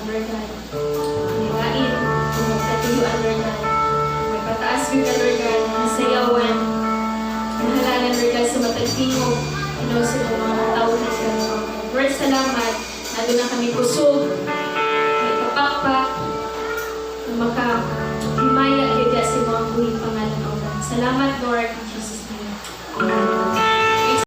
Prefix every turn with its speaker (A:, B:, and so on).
A: Lord God. Niwain, imong katuyuan, Lord God. Nagpataas gyud ka, Lord God, nasayawan, nahalalan, Lord God, sa matag tingog, Ginoo, sa imong mga tawhan karon. Lord, salamat. Naa na kami kusog, may kapakpak, na maka himaya gyud sa imong buhing pangalan, O God. Salamat, Lord, in Jesus' name. Amen.